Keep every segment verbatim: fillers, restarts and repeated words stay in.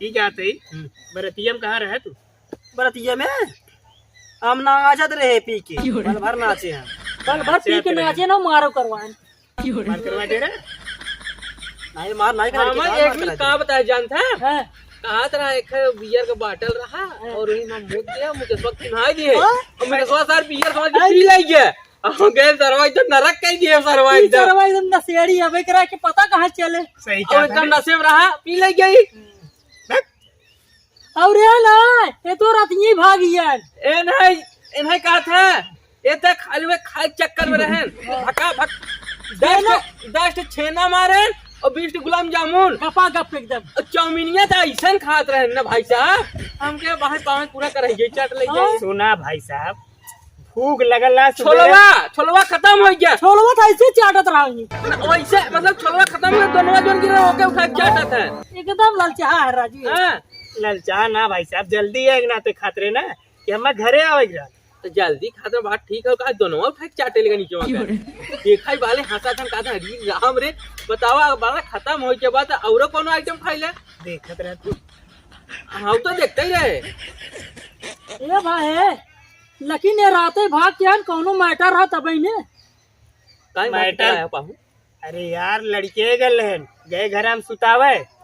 ठीक है, आते ही। हम्म। बरतिया में कहाँ रहे तू? बरतिया में हम नाचत रहे पी के, पल भर नाचे हैं। पल भर पी के नाचे ना, मारो करवाएं। मार करवा दे रहे? नहीं, मार नहीं करा, हमें एक मिनट का बताए जानता है? हाँ। कहा था एक बियर का बाटल रहा हाँ। और वही में मुद दिया, मुझे वक्त नहाई दिए। हाँ? और मुझे सौ साल बियर समझ के पी ले गया। हम गए सरवा एकदम नरक कह दिए सरवा ई एकदम। सरवा एकदम नशेड़ी है, एकरा के पता कहाँ चले। सही और कहा एकदम था। नशे में रहा, पी ले गई। और ये ना, ये तो रतिये भाग गया। ए नहीं, ए नहीं कहा था, ये तो खाली वे खाए के चक्कर में रहन। भका भक, दस ठो, दस ठो छेना मारे और बीस ठो गुलाब जामुन। गपा गप एकदम। और चाउमीनिया तो ऐसा खात रहन ना भाई साहब, हमके बाहर पावे पूरा करे, ये चाट ले जाए। सुना भाई साहब, भूख लगल ना सुबेरे। छोलवा, छोलवा खत्म हो गया। छोलवा तो ऐसे चाटत रहा है। वैसे, मतलब, छोलवा खत्म हो गया, दोनों जोन गिरा होके उठा के चाटत है। एकदम ललचाहा है राजू। हाँ। ललचाहा ना भाई साहब, जल्दी है, एक नाते खातरे ना कि हमारे घरे आवे के रहा। तो जल्दी खातरे बात ठीक है, का दोनों उठा के चाटे लेगा नीचे वहाँ का। देखा ही वाले हंसा थन, कहा था, "अरे राम रे, बतावा, बाला खत्म हो के बाद औरो कोनो आइटम खाई ले?" देखत रह तू। हाँ, तो देखते ही रहे। ए भाई, लेकिन ये राते भाग के आन, कौनो मैटर रहा तबई ने? काहे मैटर? मैटर है पाहु? अरे यार, लड़के गल रहन, गए घर हम सुतावे।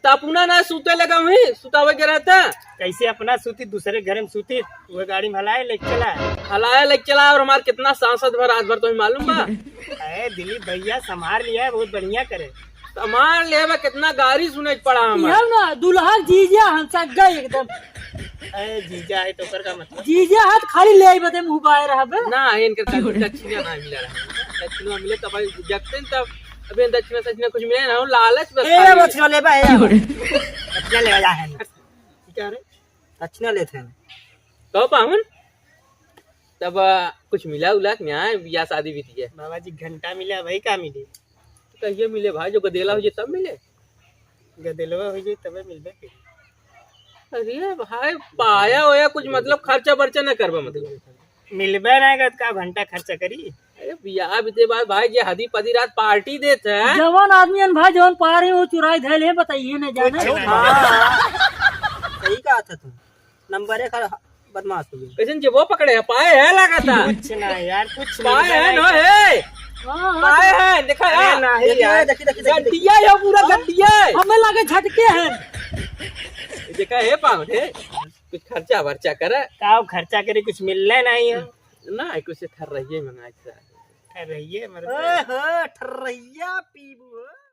त अपना ना सूते लगा हुई, सुतावे के रहता। कैसे अपना सूती, दूसरे घर में सूती, वो गाड़ी में हलाए लेके चला। हलाए लेके चला और हमार कितना सांसद भर रात भर तो ही मालूम बा। अरे दिलीप भैया, संभाल लिया है, बहुत बढ़िया करे। संभाल ले बा, कितना गारी सुने के पड़ा हमें। यह ना, दुल्हा जीजा हम सग्गा एकदम। अरे जीजा है तो ओकर का मतलब? जीजा हाथ खाली ले आई बदे मुंह बाए रहबे। ना, इनके खाली दक्षिणा ना मिला रहा। दक्षिणा मिले तब भाई जगते न तब, अबे दक्षिणा सक्षिणा कुछ मिले ना, लालच बस ए, खाली। दक्षिणा ले बा, ए, दक्षिणा ले जा है। क्या रे? दक्षिणा लेते हैं। कहो पाहुन, तब, आ, कुछ मिला उला कि नहीं, बियाह शादी बीत गया। बाबा जी, घंटा मिला, भाई का मिले? तो कहिए मिले भाई, जो गदेला हो जाए तब मिले। गदेलवा हो जाए तबे मिलबे करी। अरे भाई, पाया होया कुछ, मतलब, खर्चा बर्चा ना करबा, मतलब। मिलबे ना करत का घंटा खर्चा करी? अरे बियाह बीते बाद भाई, जे हदी पदी रात पार्टी देत है। जवान आदमी अन भाई, जवान पा रहे हो, चुराई धैल है, बताइए ना जाने। कुछ ना। हाँ। सही कहा था तू। नंबर एक बदमाश हो गया। कैसन जेबो पकड़े है? पाए है लागत है। कुछ ना यार, कुछ पाए नहीं है ना, है। हाँ, हाँ, पाए तो है, देखा अरे है। नहीं देखिए, यार। देखिए, देखिए, देखिए, देखिए। गड्डिया है, पूरा हाँ, गड्डिया है। हमें लागे झटके हैं। देखा है पाहुन, कुछ खर्चा वर्चा करे। का खर्चा करे, कुछ मिलने नहीं है। ना, कुछ ठर्रहिया मंगाई था। ठर्रहिया, मर्द। ओहो, ठर्रहिया पीबू हो।